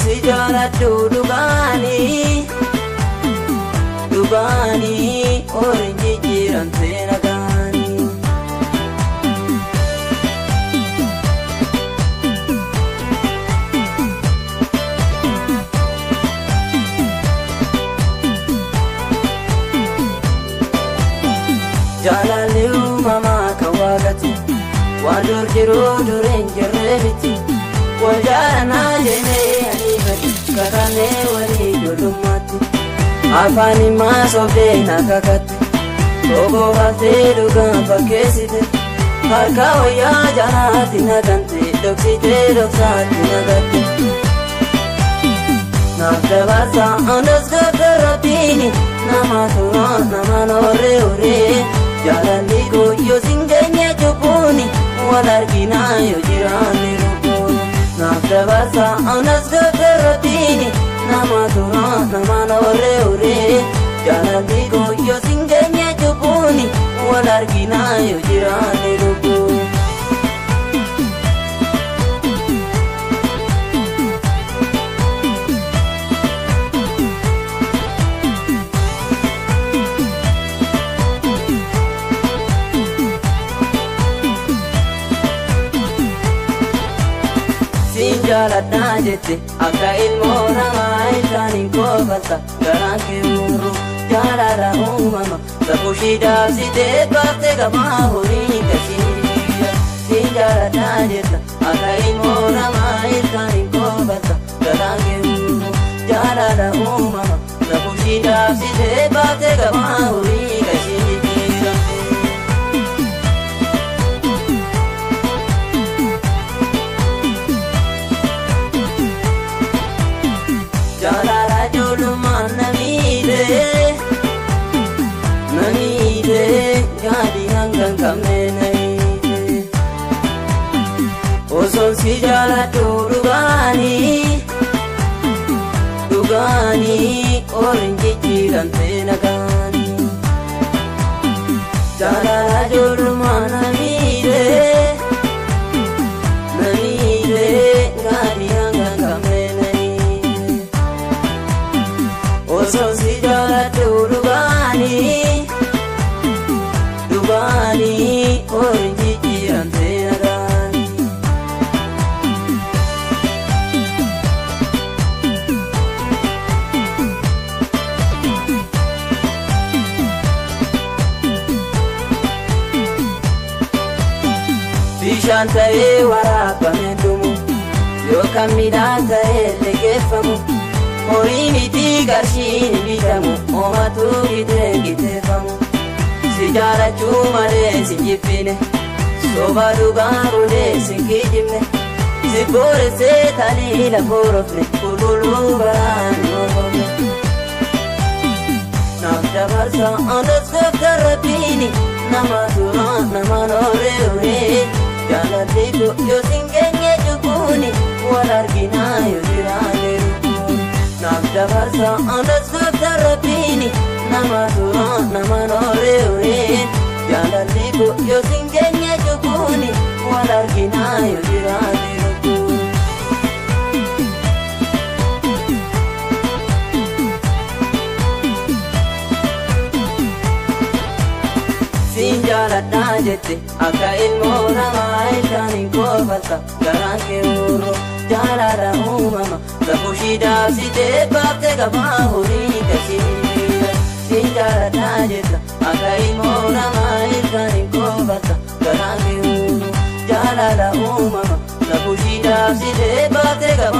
si jaaladhu dhugaanii dhugaanii horiin jijjiiramtee nagaanii. Jaalalli uumamaa kan waaqati waan dur jiruu dureen jirree miti. Wal jaalannaa jennee ariifate kakannee walii ijoollummaatti. Afaan himaa sobdee na kakatte tokko haftee dhugaan fakkeessite. Harka wayyaa jalaatti na gante dhoksitee dhoksaatti na gatte. Naaf dabarsa anas gaggarrattiin nama tura nama nooree horee. Jaalalli koo yoo sin geenye cubbuuni wal arginaa yoo jiraanne lubbuun. Naaf dabarsa anas gaggarrattiin nama tura nama nooree horee. Jaalalli koo yoo sin geenye cubbuuni wal arginaa yoo jiraanne lubbuun. Siin jaaladhaa jette akka ilmoo namaa ilkaaniin koofalta garaan kee uurru jaalala uumama safuushii daabsitee baaftee gabaa horii gasiidha. Siin jaaladhaa jetta akka ilmoo namaa ilkaaniin koofalta garaan kee uurru jaalala uumama safuushii daabsitee baaftee gabaa horii gasiidha. Jaalala ijoollummaan na miidhe na miidhe gaadhi hanga hin qabne na hiite. Osoon si jaaladhu dhugaanii dhugaanii horiin jijjiiramtee nagaanii. Jaalala ijoollummaan na miidhe na miidhe gaadhi hanga hin qabne na hiite. Osoon si jaaladhu dhugaanii dhugaanii horiin jijjiiramtee nagaanii. Bishaan ta'ee waraabamee dhumu yookaan midhaan ta'ee liqeeffamu horii miti qarshiin bitamu hoomatu bitee qixeeffamu. Si jaalachuu malee si jibbine soba dhugaa godhee si kijibne si booressee taliila boorofne qulqulluu baraan moofamne. Naaf dabarsa anas gooftaan rabbiini nama tura nama nooree horee. Jaalalli koo yoo sin geenye cubbuuni wal arginaa yoo jiraanne lubbuun. Naaf dabarsa anas gooftaan rabbiini nama tura nama nooree horee. Jaalalli koo yoo sin geenye cubbuuni wal arginaa yoo jiraanne lubbuun. Siin jaaladhaa jette akka ilmoo namaa ilkaaniin koofalta garaan kee uurru jaalala uumama safuushii daabsitee baaftee gabaa horii gasiidha. Siin jaaladhaa jetta akka ilmoo namaa ilkaaniin koofalta garaan kee uurru jaalala uumama safuushii daabsitee baaftee gabaa.